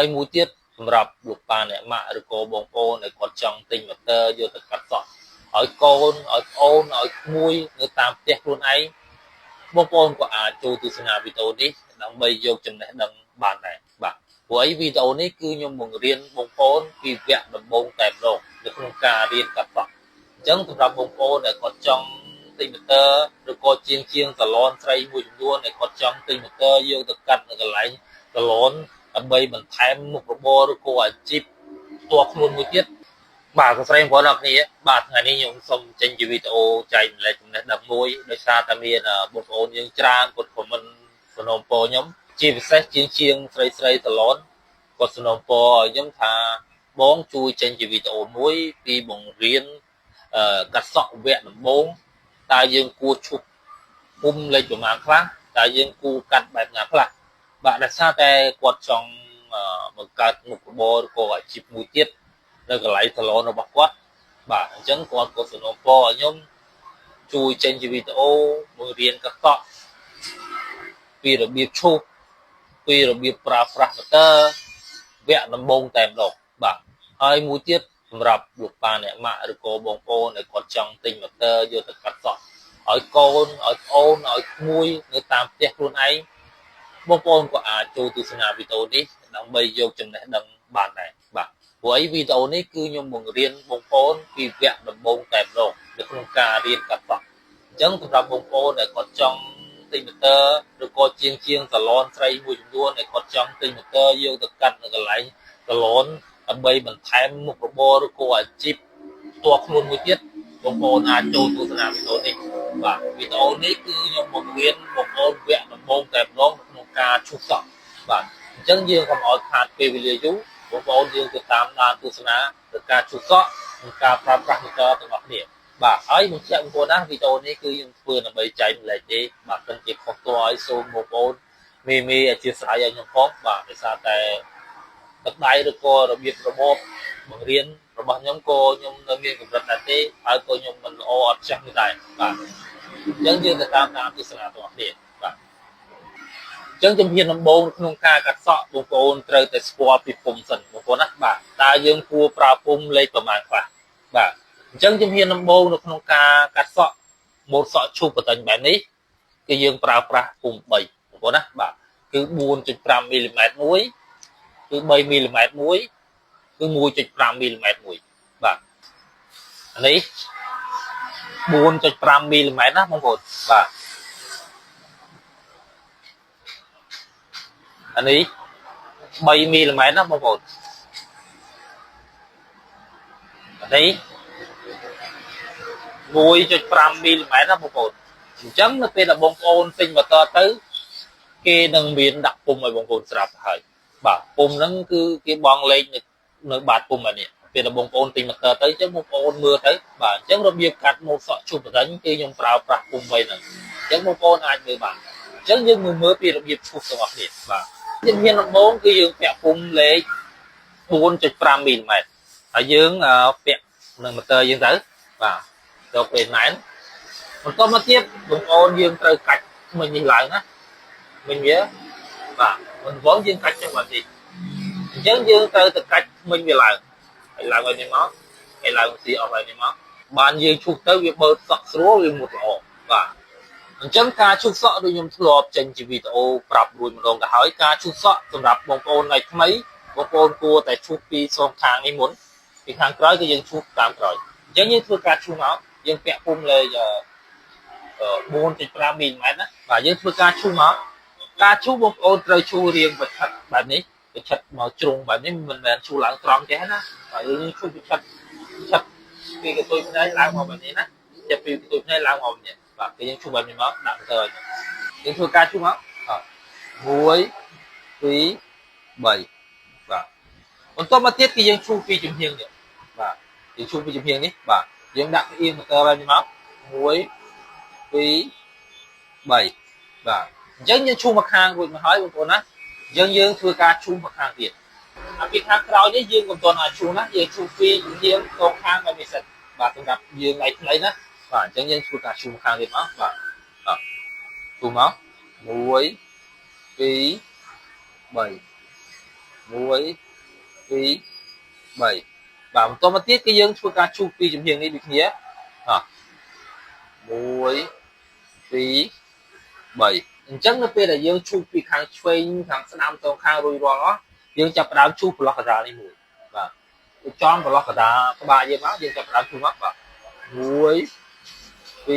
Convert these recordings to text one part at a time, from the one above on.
ហើយមួយទៀតសម្រាប់លោកប៉ាអ្នកម៉ាក់ឬក៏បងប្អូនដែលគាត់ចង់ទិញម៉ូទ័រយកទៅកាត់សក់ឲ្យកូនឲ្យប្អូនឲ្យក្មួយនៅតាមផ្ទះខ្លួនឯងបងប្អូនក៏អាចចូលទស្សនាវីដេអូនេះដើម្បីយកចំណេះដឹងបានដែរបាទព្រោះអីវីដេអូនេះគឺខ្ញុំបង្រៀនបងប្អូនពីវគ្គដំបូងតែម្ដងនៅក្នុងការរៀនកាត់សក់អញ្ចឹងសម្រាប់បងប្អូនដែលគាត់ចង់ទិញម៉ូទ័រឬក៏ជាងសាឡនស្រីមួយចំនួនដែលគាត់ចង់ទិញម៉ូទ័រយកទៅកាត់នៅកន្លែងសាឡនដើម្បីបន្ថែមមុខរបរឬក៏អាជីពផ្ទាល់ខ្លួនមួយទៀតបាទសួស្តីបងប្អូនអរគ្នាបាទថ្ងៃនេះខ្ញុំសូមចេញជាវីដេអូចែកម្លែកចំណេះដឹងមួយដោយសារតែមានបងប្អូនយើងច្រើនគាត់ comment សំណូមពរខ្ញុំជាពិសេសជាងស្រីស្រីសាឡនគាត់សំណូមពរឲ្យខ្ញុំថាបងជួយចេញជាវីដេអូមួយពីបង្រៀនកាត់សក់វគ្គដំបូងតើយើងគួរឈប់ពុំលេខប្រមាណខ្លះតើយើងគួរកាត់បែបណាខ្លះបាទដោយសារតែគាត់ចង់បង្កើតមុខរបរឬក៏អាជីពមួយទៀតនៅកន្លែងសាឡនរបស់គាត់បាទអញ្ចឹងគាត់ក៏សំណូមពរឲ្យខ្ញុំជួយចេញជាវីដេអូបង្រៀនកាត់សក់ពីរបៀបឈូសពីរបៀបប្រើប្រាស់ម៉ូទ័រវគ្គដំបូងតែម្ដងបាទហើយមួយទៀតសម្រាប់លោកប៉ាអ្នកម៉ាក់ឬក៏បងប្អូនដែលគាត់ចង់ទិញម៉ូទ័រយកទៅកាត់សក់ឲ្យកូនឲ្យប្អូនឲ្យក្មួយនៅតាមផ្ទះខ្លួនឯងបងប្អូនក៏អាចចូលទស្សនាវីដេអូនេះដើម្បីយកចំណេះដឹងបានដែរបាទព្រោះអីវីដេអូនេះគឺខ្ញុំបង្រៀនបងប្អូនពីវគ្គដំបូងតែម្ដងនៅក្នុងការរៀនកាត់សក់អញ្ចឹងសម្រាប់បងប្អូនដែលគាត់ចង់ទិញម៉ូទ័រឬក៏ជាងសាឡនស្រីមួយចំនួនដែលគាត់ចង់ទិញម៉ូទ័រយកទៅកាត់នៅកន្លែងសាឡនដើម្បីបន្ថែមមុខរបរឬក៏អាជីពផ្ទាល់ខ្លួនមួយទៀតបងប្អូនអាចចូលទស្សនាវីដេអូនេះបាទវីដេអូនេះគឺខ្ញុំបង្រៀនបងប្អូនវគ្គដំបូងតែម្ដងក្នុងការឈូសសក់បាទអញ្ចឹងយើងកុំឲ្យខាតពេលវេលាយូរបងប្អូនយើងទៅតាមដានទស្សនាទៅការឈូសសក់និងការប្រើប្រាស់ម៉ូទ័រទាំងអស់គ្នាបាទហើយបញ្ជាក់បងប្អូនណាវីដេអូនេះគឺខ្ញុំធ្វើដើម្បីចែកម្លែកទេបាទមិនជាខុសតឲ្យសូមបងប្អូនមេមេអធិស្ឋានឲ្យខ្ញុំផងបាទដោយសារតែទឹកដៃឬក៏របៀបរបបបង្រៀនរបស់ខ្ញុំក៏ខ្ញុំនៅមានកម្រិតដែរទេហើយក៏ខ្ញុំមិនល្អអត់ចាស់នោះដែរបាទអញ្ចឹងយើងទៅតាមតាមទស្សនាទាំងអស់គ្នាបាទអញ្ចឹងជំហានដំបូងក្នុងការកាត់សក់បងប្អូនត្រូវតែស្គាល់ពីពុំសិនបងប្អូនណាបាទតើយើងគួរប្រើពុំលេខប្រមាណខ្លះបាទអញ្ចឹងជំហានដំបូងនៅក្នុងការកាត់សក់ម៉ូតសក់ឈូសបតេញបែបនេះគឺយើងប្រើប្រាស់ពុំ3បងប្អូនណាបាទគឺ 4.5 មីលីម៉ែត្រមួយគឺ3មីលីម៉ែត្រមួយគឺ 1.5 មីលីម៉ែត្រមួយបាទនេះ 4.5 មីលីម៉ែត្រណាបងប្អូនបាទអានេះ3មីលីម៉ែត្រណាបងប្អូនអានេះ 1.5 មីលីម៉ែត្រណាបងប្អូនអញ្ចឹងនៅពេលដែលបងប្អូនទិញម៉ូទ័រទៅគេនឹងមានដាក់ពុំឲ្យបងប្អូនស្រាប់ហើយបាទពុំហ្នឹងគឺគេបងលេខនៅបាតពុំអានេះពេលដែលបងប្អូនទិញម៉ូទ័រទៅអញ្ចឹងបងប្អូនមើលទៅបាទអញ្ចឹងរបៀបកាត់ម៉ូតសក់ជុះបដិញគឺខ្ញុំប្រើប្រាស់ពុំ3ហ្នឹងអញ្ចឹងបងប្អូនអាចមើលបានអញ្ចឹងយើងមើលពីរបៀបឈូសទាំងអស់គ្នាបាទជំហានដំបូងគឺយើងពាក់ពុំលេខ 4.5 មីលីម៉ែត្រហើយយើងពាក់នឹងម៉ូទ័រយើងទៅបាទដល់ពេលណែនបន្តមកទៀតបងប្អូនយើងត្រូវកាច់ធ្មេញនេះឡើងណាធ្មេញវាបាទមិនវងយើងកាច់ចឹងបាទនេះអញ្ចឹងយើងត្រូវទៅកាច់ធ្មេញវាឡើងហើយឡើងឲ្យនេះមកហើយឡើងស៊ីអស់ឲ្យនេះមកបានយើងឈូសទៅវាបើសក់ស្រួលវាមុតល្អបាទអញ្ចឹងការឈូសសក់ដូចខ្ញុំធ្លាប់ចេញជាវីដេអូប្រាប់រួចម្ដងទៅហើយការឈូសសក់សម្រាប់បងប្អូនថ្ងៃថ្មីបងប្អូនគួរតែឈូសពីសងខាងនេះមុនពីខាងក្រោយគឺយើងឈូសតាមក្រោយអញ្ចឹងយើងធ្វើការឈូសមកយើងពាក់ពុំលេខ 4.5 មីលីម៉ែត្រណាបាទយើងធ្វើការឈូសមកការឈូសបងប្អូនត្រូវឈូសរៀងប្រឆិតបែបនេះប្រឆិតមកជ្រុងបែបនេះមិនមែនឈូសឡើងត្រង់ចេះណាបាទយើងឈូសប្រឆិតឆិតពីកន្ទុយភ្នែកឡើងមកបែបនេះណាចាប់ពីកន្ទុយភ្នែកឡើងមកបែបនេះបាទគឺយើងឈូសបែបនេះមកដាក់ទៅយើងធ្វើការឈូសមក1 2 3បាទបន្តមកទៀតគឺយើងឈូសពីចំហៀងនេះបាទយើងឈូសពីចំហៀងនេះបាទយើងដាក់ផ្អៀងម៉ូទ័របែបនេះមក1 2 3បាទអញ្ចឹងយើងឈូសមកខាងរួចមកហើយបងប្អូនណាអញ្ចឹងយើងធ្វើការឈូសមកខាងទៀតអាពីខាងក្រោយនេះយើងកុំទាន់អាចឈូសណាយើងឈូសពីចំហៀងតងខាងបែបនេះសិនបាទសម្រាប់យើងថ្ងៃថ្មីណាបាទអញ្ចឹងយើងធ្វើការឈូសមកខាងទៀតមកបាទឈូសមក1 2 3 1 2 3បាទបន្តមកទៀតគឺយើងធ្វើការឈូសពីចំហៀងនេះដូចគ្នាអ1 2 3អញ្ចឹងនៅពេលដែលយើងឈូសពីខាងឆ្វេងខាងស្ដាំទៅខាងរួចរាល់អស់យើងចាប់ផ្ដើមឈូសប្រឡោះកណ្ដាលនេះមួយបាទចំប្រឡោះកណ្ដាលក្បាលយើងមកយើងចាប់ផ្ដើមឈូសមកបាទ1 2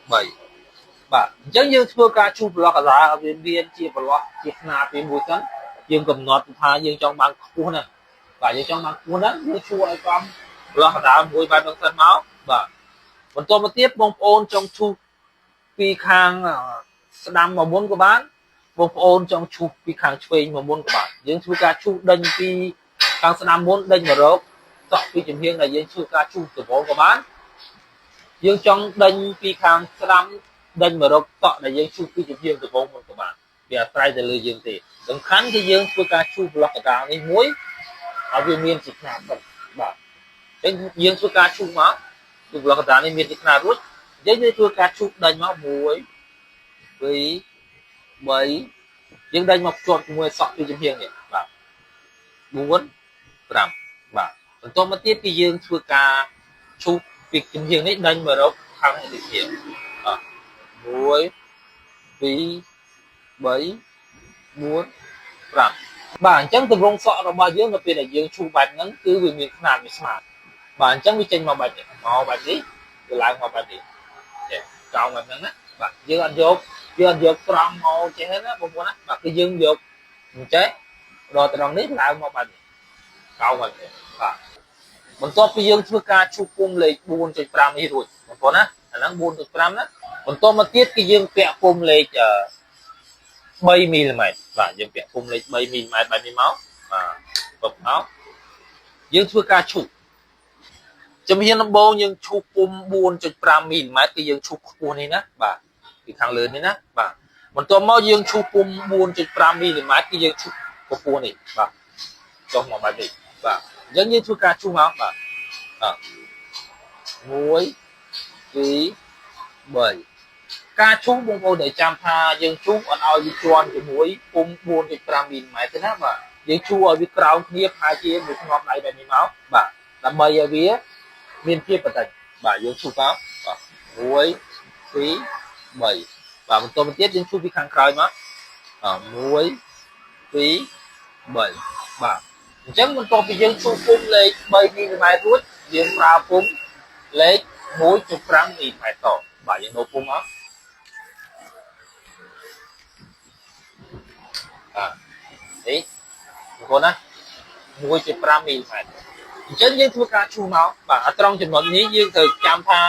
3បាទអញ្ចឹងយើងធ្វើការឈូសប្រឡោះកណ្ដាលឲ្យវាមានជាប្រឡោះជាខ្នាតវាមួយសិនយើងកំណត់ថាយើងចង់បានខ្ពស់ហ្នឹងបាទយើងចង់បានខ្ពស់ហ្នឹងយើងឈូសឲ្យចំប្រឡោះកណ្ដាលមួយបែបហ្នឹងសិនមកបាទបន្តមកទៀតបងប្អូនចង់ឈូសពីខាងស្ដាំមកមុនក៏បានបងប្អូនចង់ឈូសពីខាងឆ្វេងមកមុនក៏បានយើងធ្វើការឈូសដេញពីខាងស្ដាំមុនដេញមករកសក់ពីចំហៀងដែលយើងធ្វើការឈូសដំបូងក៏បានយើងចង់ដេញពីខាងស្ដាំដេញមករកសក់ដែលយើងឈូសពីចំហៀងដំបូងមុនក៏បានវាអាស្រ័យទៅលើយើងទេសំខាន់គឺយើងធ្វើការឈូសប្លុកកដាលនេះមួយឲ្យវាមានជាខ្នាតសិនបាទអញ្ចឹងយើងធ្វើការឈូសមកគឺប្លុកកដាលនេះមានជាខ្នាតរួចយើងធ្វើការឈូសដេញមក1 2 3យើងដេញមកភ្ជាប់ជាមួយសក់ពីចំហៀងនេះបាទ4 5បាទបន្តមកទៀតគឺយើងធ្វើការឈូសពីចំហៀងនេះដេញមករកខាងនេះទៀតបាទ1 2 3 4 5បាទអញ្ចឹងទម្រង់សក់របស់យើងនៅពេលដែលយើងឈូសបែបហ្នឹងគឺវាមានខ្នាតវាស្មើបាទអញ្ចឹងវាចេញមកបែបនេះមកបែបនេះវាឡើងមកបែបនេះចេះកោងបែបហ្នឹងណាបាទយើងអត់យកត្រង់មកចេះណាបងប្អូនណាបាទគឺយើងយកអញ្ចេះដល់ត្រង់នេះឡើងមកបែបនេះកោងបែបនេះបាទបន្ទាប់ពីយើងធ្វើការឈូសពុំលេខ 4.5 នេះរួចបងប្អូនណាអាហ្នឹង 4.5 ណាបន្តមកទៀតគឺយើងពាក់ពុំលេខ3មីលីម៉ែត្របាទយើងពាក់ពុំលេខ3មីលីម៉ែត្របែបនេះមកបាទពឹបមកយើងធ្វើការឈូសជំហានដំបូងយើងឈូសពុំ 4.5 មីលីម៉ែត្រគឺយើងឈូសខ្ពស់នេះណាបាទពីខាងលើនេះណាបាទបន្ទាប់មកយើងឈូសពុំ 4.5 មីលីម៉ែត្រគឺយើងឈូសកម្ពស់នេះបាទចុះមកបែបនេះបាទអញ្ចឹងយើងធ្វើការឈូសមកបាទ1 2 3ការឈូសបងប្អូនដែលចាំថាយើងឈូសអត់ឲ្យវាជាន់ជាមួយពុំ 4.5 មីលីម៉ែត្រទេណាបាទយើងឈូសឲ្យវាក្រោមគ្នាប្រហែលជាមួយធ្នាប់ដៃបែបនេះមកបាទដើម្បីឲ្យវាមានភាពបន្តិចបាទយើងឈូសមកបាទ1 2 3បាទបន្តមកទៀតយើងឈូសពីខាងក្រោយមក1 2 3បាទអញ្ចឹងបន្ទាប់ពីយើងឈូសពុំលេខ3មីលីម៉ែត្ររួចយើងប្រើពុំលេខ 1.5 មីលីម៉ែត្រតបាទយើងដូរពុំមកបាទនេះបងប្អូនណា 1.5 មីលីម៉ែត្រអញ្ចឹងយើងធ្វើការឈូសមកបាទអាត្រង់ចំណុចនេះយើងត្រូវចាំថា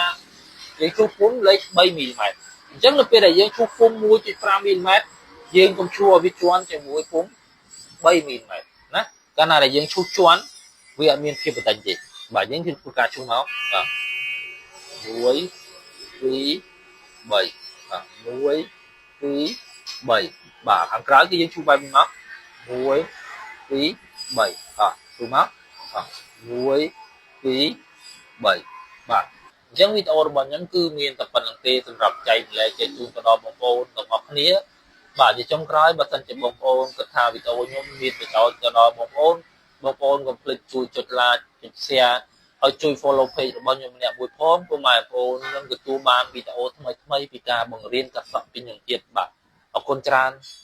យើងឈូសពុំលេខ3មីលីម៉ែត្រអញ្ចឹងនៅពេលដែលយើងឈូសពុំ 1.5 មីលីម៉ែត្រយើងកុំឈូសឲ្យវាជាន់ជាមួយពុំ3មីលីម៉ែត្រណាកាលណាដែលយើងឈូសជាន់វាអត់មានភាពបន្តិចទេបាទយើងគឺធ្វើការឈូសមកបាទ1 2 3បាទ1 2 3បាទខាងក្រោយគឺយើងឈូសបែបនេះមក1 2 3បាទឈូសមកបាទ1 2 3បាទអញ្ចឹងវីដេអូរបស់ខ្ញុំគឺមានតែប៉ុណ្្នឹងទេសម្រាប់ចែកម្លែកចែកជូនទៅដល់បងប្អូនទាំងអស់គ្នាបាទជាចុងក្រោយបើសិនជាបងប្អូនគិតថាវីដេអូខ្ញុំមានប្រយោជន៍ទៅដល់បងប្អូនបងប្អូនកុំភ្លេចជួយចុច like ចុច share ហើយជួយ follow page របស់ខ្ញុំម្នាក់មួយផងពុកម៉ែបងប្អូននឹងទទួលបានវីដេអូថ្មីៗពីការបង្រៀនកាត់សក់ពីខ្ញុំទៀតបាទអរគុណច្រើន។